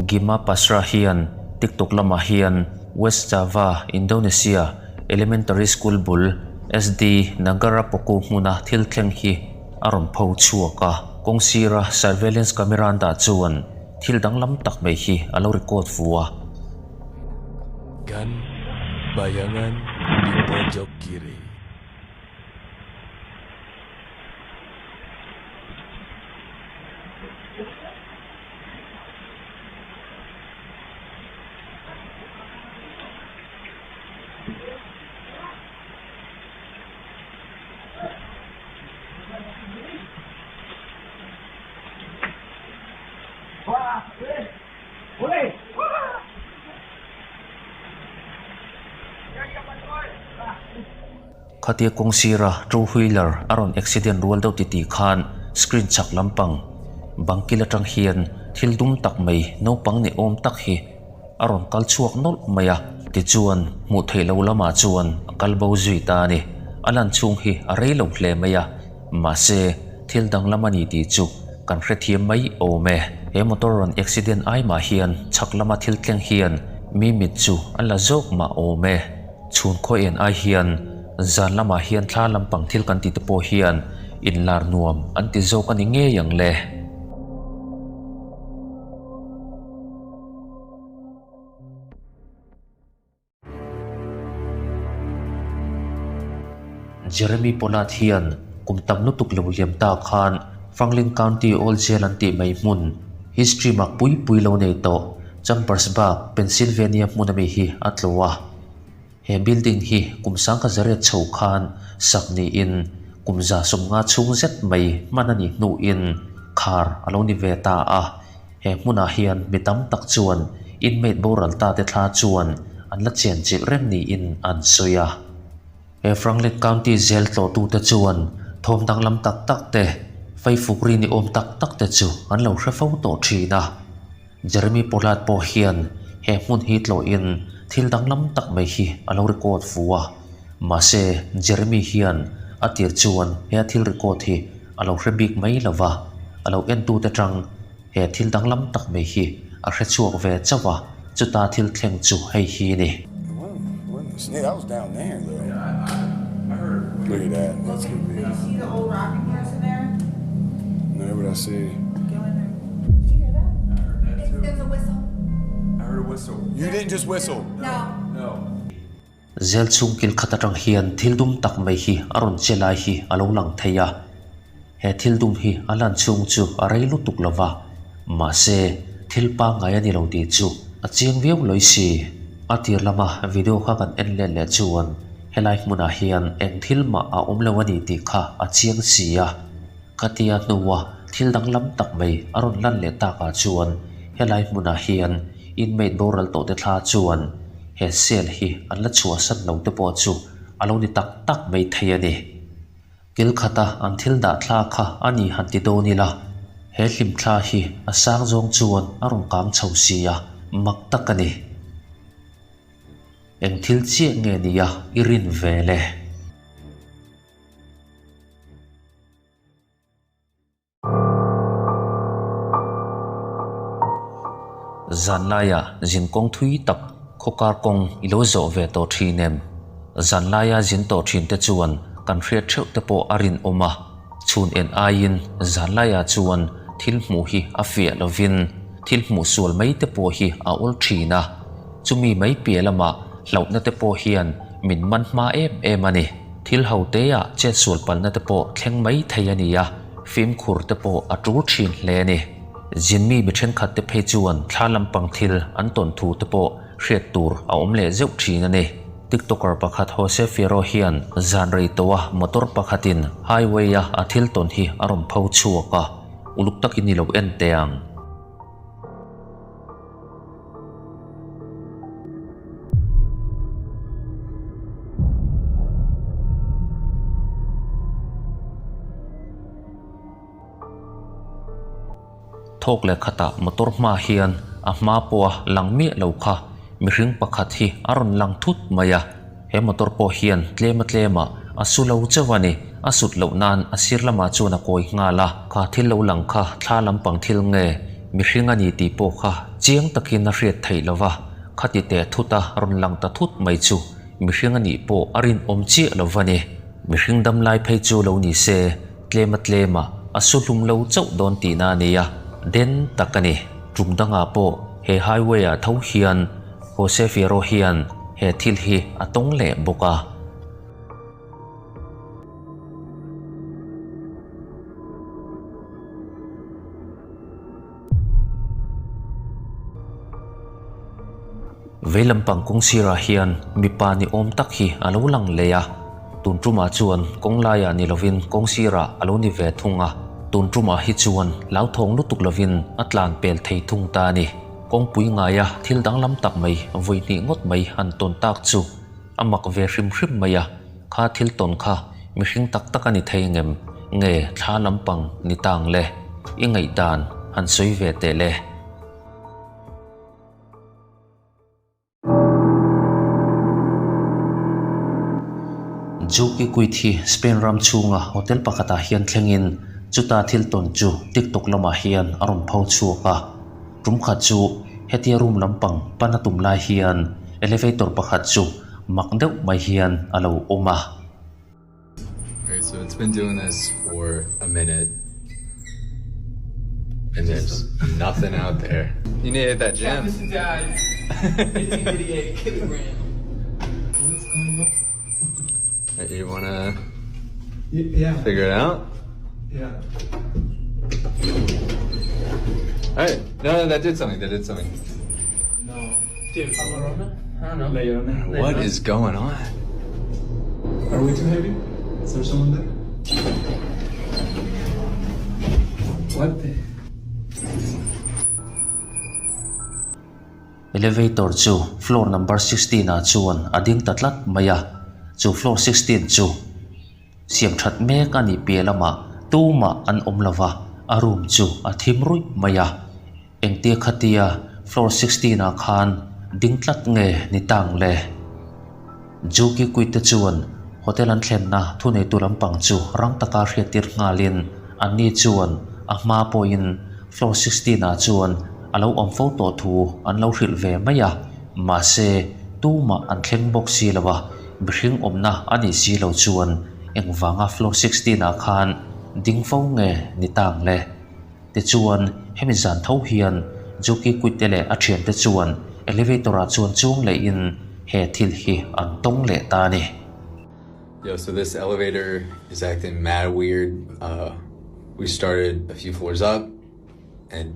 Gima Pasra hian TikTok lamah hian West Java, Indonesia, Elementary School bul SD Nagara Poku hmuna thil thleng hi a rawn pho chhuak a. Kawng sira surveillance camera an dah chuan thil danglam tak mai hi a lo record fu a. Kan bayangan di pojok kiri. Khatia kawng sira two wheeler a rawn accident rual deuh titih khan screen chak lampang bang kil atang hian thil dum tak mai naupang ni awm tak hi a rawn kal chhuak nawlh mai a, tichuan hmuh theih loh lamah chuan a kal bo zui ta a ni. A lan chhung hi a rei lo hle mai a, mahse thil danglam a ni tih chu kan hrethiam mai awm e. He motor rawn accident ai mah hian chhak lama thil thleng hian mi mit chu a la zawk mah awm e. Chhun khaw en ai hian zan lamah hian thla lampang thil kan tih te pawh hian inlar nuam an ti zawk a ni ngei ang le. Jeremy Pollard hian kum tam lutuk lo liam ta khan Franklin County Old Jail an tih mai hmun, history mak pui pui lo nei tawh Chambersburg, Pennsylvania hmun ami hi a tlawh a. He building hi kum sangkhat zariat chho khan sak niin kum 150 chhung zet mai hman a nih hnuin khar a lo ni ve ta a. He hmunah hian mi tam tak chuan inmate boral ta te thla chuan an la chen chilh reng niin an sawi a. He Franklin County zel tlawhtute chuan thawm danglam tak tak te, faifuk ri ni awm tak tak te chu an lo hre fo tawh thin a. Jeremy Pollard pawh hian he hmun hi tlawhin thil danglam tak mai hi a lo record fu a. Mahse, Jeremy hian a tir chuan he a thil record hi a lo hre bik mai lo va, a lo entute tang he thil danglam tak mai hi a hre chhuak ve chauh a, chuta thil thleng chu hei hi a ni. Zel chhung kil khat atang hian thil dum tak mai hi a rawn che lai hi a lo lang thei a. He thil dum hi a lan chhung chu a rei lutuk lo va, mahse thil pangngai a ni lo tih chu a chiang viau lawi si. A tir lama video kha kan en let leh chuan helai hmunah hian eng thil mah a awm lo a ni tih kha a chiang si a. Khatia hnua thil danglam tak mai a rawn lan leh takah chuan helai hmunah hian inmate boral tawh te thla chuan he cell hi an la chhuahsan lo te pawh chu a lo ni tak tak mai thei a ni. Kil khata an thil dah thla kha a ni han ti dawn ila, he hlim thla hi a sang zawng chuan a rawn kang chho si a, mak tak a ni. Eng thil chiah nge nia i rin ve le? Zanlaia zin kawng thui tak khawkar kawng i lo zawh ve tawh thin em? Zanlaia zin tawh thin te chuan kan hriat theuh te pawh a rinawm a, chhun en aiin zanlaia chuan thil hmuh hi a fiah lovin thil hmuh sual mai te pawh hi a awl thin a, chumi mai piah lamah hlauhna te pawh hian min man hma em em a ni. Thil ho te ah chet sual palna te pawh thleng mai thei a ni a, fimkhur te pawh a tul thin hle a ni. Zinmi mi thenkhat te phei chuan thla lampang thil an tawn thu te pawh hriat tur a awm leh zeuh thin a ni. TikToker pakhat Jose Fierro hian zan rei tawha motor pakhatin highway a a thil tawn hi a rawn pho chhuak a, uluk takin i lo en teh ang. Thawk leh khatah motor hma hian a hma pawha lang miah lo kha mihring pakhat hi a rawn lang thut mai a. He motor pawh hian tlema tlemah a su lo chauh a ni. A sut loh nan a sir lamah chuan a kawi nghal a, kha thil lo lang kha thla lampang thil nge? Mihring a ni tih pawh kha chiang takin a hriat theih lo va, khati teh thut a rawn lang ta thut mai chu mihring a nih pawh a rinawm chiah lo va ni. Mihring dam lai phei chu lo ni se, tlema tlema a su hlum lo chauh dawn tihna a ni a, den tak a ni. Tum dangah pawh he highway ah tho hian Jose Fierro hian he thil hi a tawng leh bawk a. Vei lampang kawng sirah hian mipa ni awm tak hi a lo lang leh a, tun tumah chuan kawng laiah ni lovin kawng sirah a lo ni ve thung a, tun tumah hi chuan hlauthawng lutuk lovin a tlan pel thei thung ta a ni. Kawngpui ngaia thil danglam tak mai vawi hnih ngawt mai han tawn tak chu a mak ve hrim hrim mai a, kha thil tawn kha mihring tak tak a ni thei ngem nge thla lampang ni tang le, i ngaihdan han sawi ve teh le. Juki Kuit hi Spain ram chhunga hotel pakhatah hian thlengin chuta thil tawn chu TikTok lamah hian a rawn pho chhuak a. Tum khat chu hetia room lampang pan a tum lai hian elevator pakhat chu mak deuh mai hian a lo awm a. Alright, so it's been doing this for a minute and there's nothing out there. You need to hit that gym. Died 1588 kilogram. What's going on? You wanna Yeah. figure it out? Yeah. Alright. No, no, that did something. That did something. No. Dude, I don't know. What is going on? Are we too heavy? Is there someone there? What the? Elevator chu floor number 16 ah chuan a ding ta tlat mai a, chu floor 16 chu siam that mek a nih piah lamah tumah an awm lova, a room chu a thim ruih mai a. Engtia khatia floor 16 ah khan ding tlat nge ni tang le? Juki Kuit te chuan hotel an thlenna thuneitu lampang chu rang taka hriattir nghalin anni chuan a hma pawhin floor 16 ah chuan a lo awm fo tawh thu an lo hrilh ve mai a, mahse tumah an thleng bawk si lo a, mihring awmna a nih si lo chuan engvanga floor 16 ah khan ding fo nge ni tang le? Tichuan, hemi zan tho hian Juki Kuite leh a thiante chuan elevator ah chuan chuang lehin he thil hi an tawng leh ta a ni. Yo, so this elevator is acting mad weird. Uh, we started a few floors up and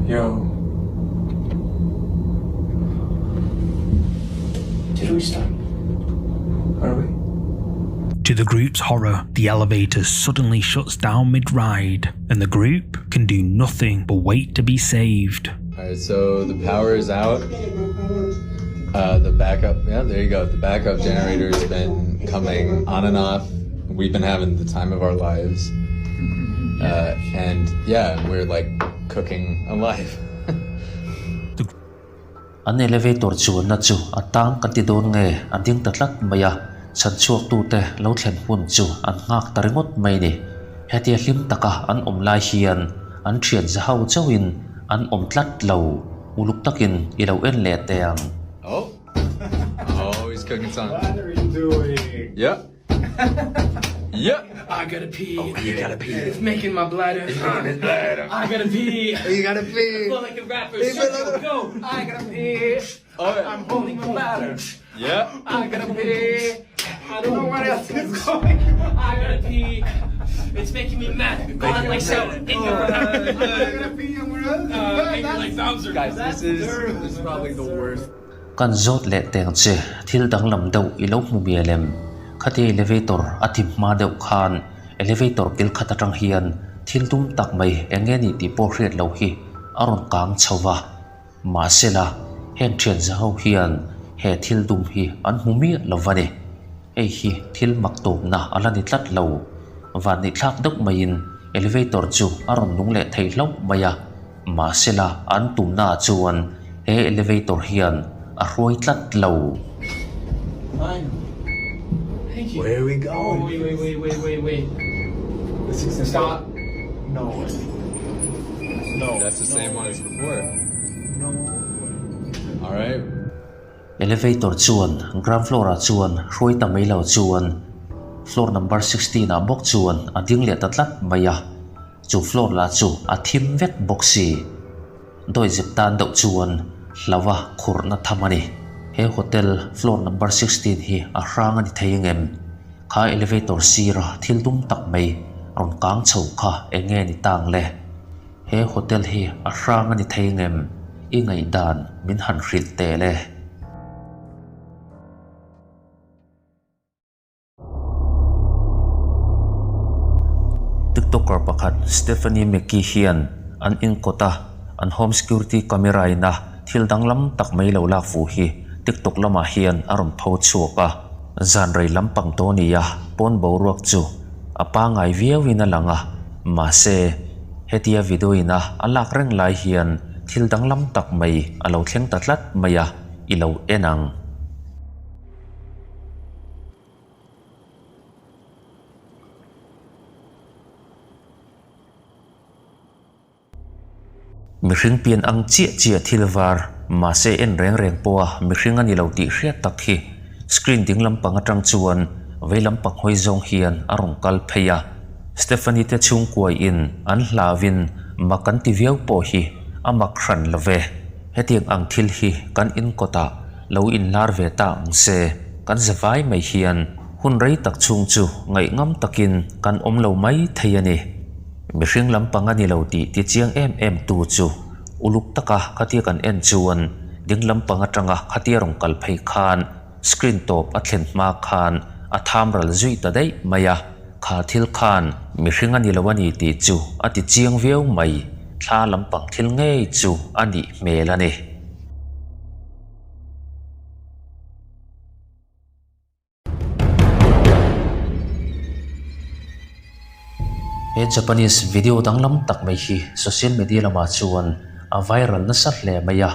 Yo. Did we stop? Are we? To the group's horror, the elevator suddenly shuts down mid ride, and the group can do nothing but wait to be saved. All right, so the power is out. Uh, the backup, yeah, there you go. The backup generator has been coming on and off. We've been having the time of our lives. Uh, and yeah, we're like cooking alive. An elevator chuanna chu a tang kan ti dawn nge a ding ta tlat mai a, chhanchhuaktute lo thlen hun chu an nghak ta ringawt mai ni. Hetia hlim taka an awm lai hian an thian za ho chauhin an awm tlat lo, uluk takin i lo en leh teh ang. Oh, oh, he's cooking something. What are you doing? Yep. Yep. I gotta pee. Oh, you gotta pee. It's making my bladder. It's making his bladder. I gotta pee. You gotta pee. I feel like a rapper. Go, go. I gotta pee. Oh, yeah. I'm holding my bladder. Yeah. I gotta pee. I don't know what else is going. I gotta pee. It's making me mad. Gone like sour. I gotta pee. Angry like Bowser. Guys, this is this is probably the worst. Kan zawt leh teng che thil danglam deuh i lo hmu mial em? Khatia elevator a thim hma deuh khan elevator kil khat atang hian thil dum tak mai eng nge ni tih pawh hriat loh hi a rawn kang chho va. Mahsela, heng thian za ho hian he thil dum hi an hmu miah lo va ni. Hei hi thil mak tawpna a la ni tlat lo. Vanneihthlak deuh maiin elevator chu a rawn nung leh thei hlauh mai a. Mahsela an tumnaah chuan he elevator hian a hruai tlat lo. Fine. Thank you. Where are we going? Wait, wait, wait, wait, wait, wait. The 16 Stop. No way. No. That's the same one as before. No. All right. Elevator chuan ground floor ah chuan hruai ta mai lo chuan floor number 16 ah bawk chuan a ding leh ta tlat mai a, chu floor lah chu a thim vek bawk si. Dawihzep tan deuh chuan hlauha khurhna tham a ni. He hotel floor number 16 hi a hrang a ni thei ang em? Kha elevator sira thil dum tak mai rawn kang chho kha eng nge ni tang le? He hotel hi a hrang a ni thei ang em? I ngaihdan min han hrilh teh le. Tiktoker pakhat Stephanie McKee hian an inkawta an home security camera ina thil danglam tak mai lo lak fuh hi TikTok lamah hian a rawn pho chhuak a. Zan rei lampang tawh nia pawn boruak chu a pangngai viauin a lang a, mahse hetia video ina a lak reng lai hian thil danglam tak mai a lo thleng ta tlat mai a, i lo en ang. Mihring pian ang chiah chiah thil var, mahse en reng reng pawha mihring a ni lo tih hriat tak hi screen ding lampang atang chuan vei lampang hawi zawng hian a rawn kal phei a. Stephanie te chhungkuaiin an hlauin mak an ti viau pawh hi a mak hran lo ve. Hetiang ang thil hi kan inkawtah lo inlar ve ta ang se, kan zavai mai hian hun rei tak chhung chu ngaihngam takin kan awm lo mai thei a ni. Mihring lampang a ni lo tih ti chiang em em tu chu uluk taka khatia kan en chuan ding lampang atanga khatia rawn kal phei khan screen tawp a thlen hma khan a tham ral zui ta daih mai a, kha thil khan mihring a ni lo a ni tih chu a ti chiang viau mai, thla lampang thil ngei chu a nih hmel a ni. He Japanese video danglam tak mai hi social media lamah chuan a viral nasa hle mai a.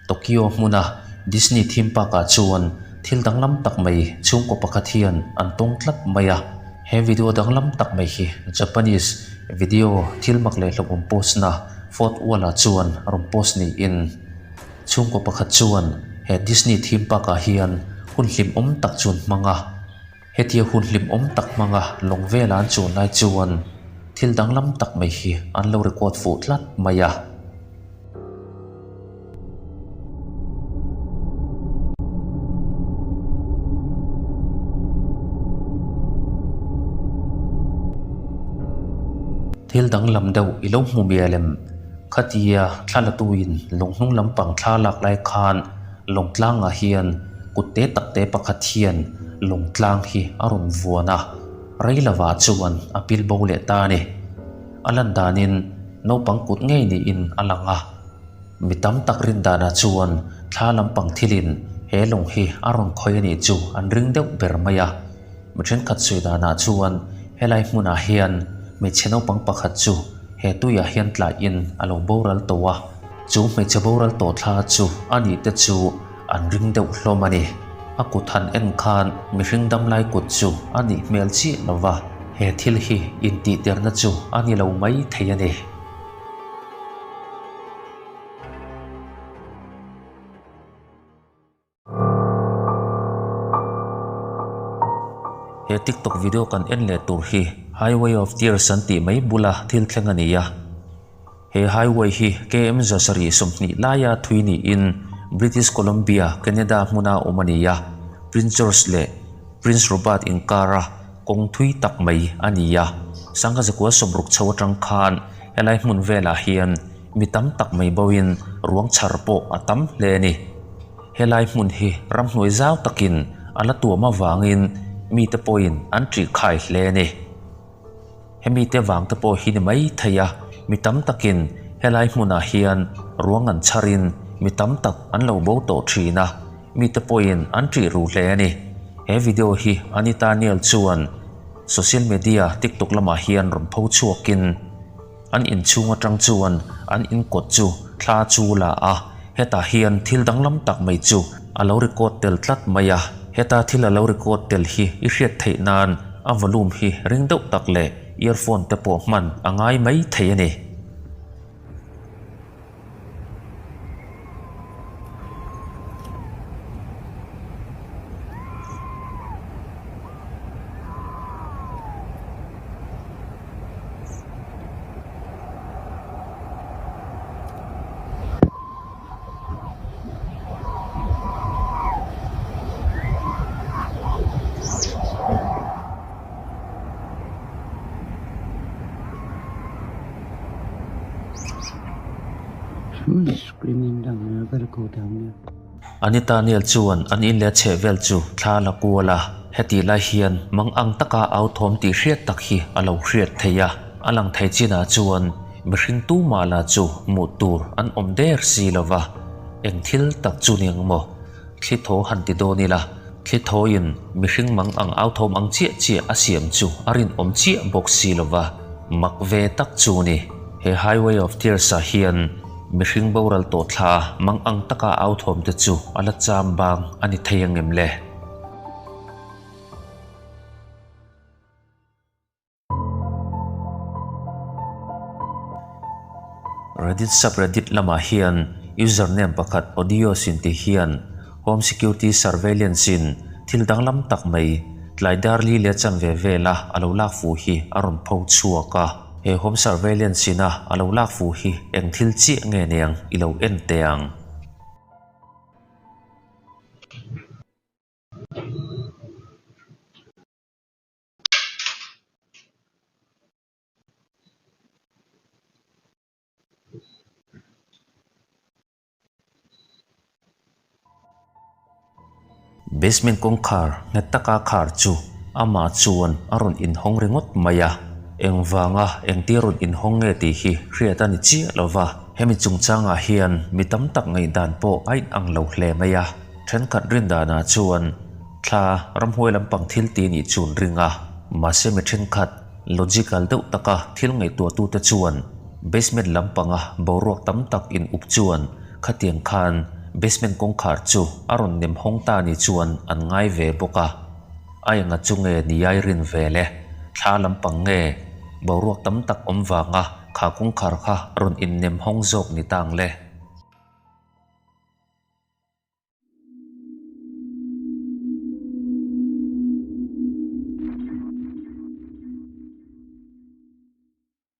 Tokyo hmuna Disney theme park ah chuan thil danglam tak mai chhungkaw pakhat hian an tawng tlat mai a. He video danglam tak mai hi Japanese video thil mak leh hlauhawm post na fourth wall ah chuan a rawn post niin Chhungkaw pakhat chuan he Disney theme park ah hian hun hlimawm tak chu an hmang a, hetia hun hlimawm tak hmanga lawng vela an chuan lai chuan thil danglam tak mai hi an lo record fuh tlat mai a. Thil danglam deuh i lo hmu mial em? Khatia thla la tuin lawng hnung lampang thla lak lai khan lawng tlangah hian kut te tak te pakhat hian lawng tlang hi a rawn vuan a, rei lovah chuan a pil bo leh ta a ni. A lan danin naupang kut ngei niin a lang a. Mi tam tak rin danah chuan thla lampang thilin he lawng hi a rawn khawi a nih chu an ring deuh ber mai a. Mi thenkhat sawi danah chuan helai hmunah hian hmeichhe naupang pakhat chu he tuiah hian tlaihin a lo boral tawh a, chu hmeichhe boral tawh thla chu a nih te chu an ring deuh hlawm a ni. A kut han en khan mihring damlai kut chu a nih hmel chiah lo va, he thil hi intihderna chu a ni lo mai thei a ni. He TikTok video kan en leh tur hi Highway of Tears an tih mai bula thil thleng a ni a. He highway hi KM 720 laia thui niin British Columbia, Canada hmuna awm a ni a, Prince George leh Prince Robert inkara kawng thui tak mai a ni a. Sangha zakua sawmruk chho atang khan helai hmun velah hian mi tam tak mai boin ruang chhar pawh a tam hle a ni. Helai hmun hi ramhnuai zau takin a la tuam avangin mite pawhin an ṭih khai hle a ni. Hemi te vang te pawh hi ni mai thei a, mi tam takin helai hmunah hian ruang an chharin mi tam tak an lo bo tawh ṭhin a, mite pawhin an ṭih ru hle a ni. He video hi Anita Neal chuan social media TikTok lamah hian rawn pho chhuakin, An inchhung atang chuan an inkawt chu thla chu la a, hetah hian thil danglam tak mai chu a lo record tel tlat mai a. Heta thil a lo record tel hi i hriat theih nan a volume hi ring deuh tak leh earphone te pawh hman a ngai mai thei a ni. Anita Neal chuan an in leh chheh vel chu thla la kual a, hetih lai hian mang ang taka au thawm tih hriat tak hi a lo hriat thei a, a lang thei chinah chuan mihring tumah lah chu hmuh tur an awm der si lo va, eng thil tak chu ni ang maw? Thli thaw han ti dawn ila, thli thawiin mihring mang ang au thawm ang chiah chiah a siam chu a rinawm chiah bawk si lo va, mak ve tak chu ni. He Highway of Tears ah hian mihring boral tawh thla mang ang taka au thawm te chu a la cham bang a ni thei ang em le? Reddit subreddit lamah hian username pakhat Odios in tih hian Home Security Surveillance in thil danglam tak mai tlai dar li leh chanve vela a lo lak fuh hi a rawn pho chhuak a. He Home Surveillance ina a lo lak fuh hi eng thil chiah nge niang i lo en teh ang. Basement kawngkhar nghet taka khar chu amah chuan a rawn inhawng ringawt mai a, engvanga engtir rawn inhawng nge tih hi hriat a ni chiah lo va. Hemi chungchangah hian mi tam tak ngaihdan pawh a inang lo hle mai a, thenkhat rindanah chuan thla ramhuai lampang thil ti nih chu an ring a, mahse mi thenkhat logical deuh taka thil ngaihtuahtute chuan basement lampanga boruak tam tak in up chuan khatiang khan basement kawngkhar chu a rawn nem hawng ta ni chuan an ngai ve bawk a, a enga chu nge niai rin ve le, thla lampang nge boruak tam tak awm vanga kha kawngkhar kha rawn in nem hawng zawk ni tang le.